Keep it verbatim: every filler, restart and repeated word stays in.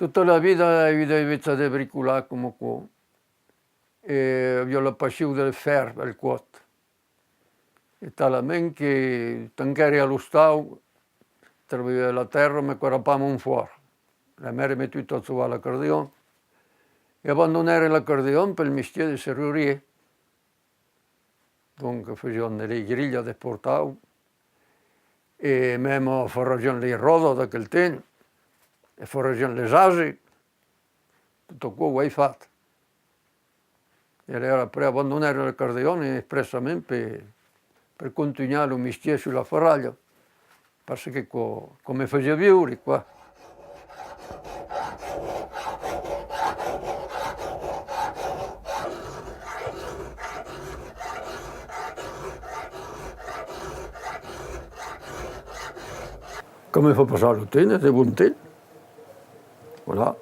Tota la vida ai agut de bricolar coma aquò. E aviá la passion del fèr, del còth. E talament que, tant qu'èri a l'ostau, trabalhava la tèrra, me quèrra pas mon fòrt. La mère me tut a trobar l'acordeon. E abandonère l'acordeon pel mestièr de serrurier. Donc, fasiam de las grilhas de portau, e mèma farragiam las ròdas d'aquel temps, e farragiam las ases, tot aquò o ai fat. E alèra après abandonère l'acordeon expressament per, per contunhar lo mestièr sus la farralha. Parce que quò, quò me fasiá viure, quoi. Quò me fa passar lo temps, de bon temps. Voilà.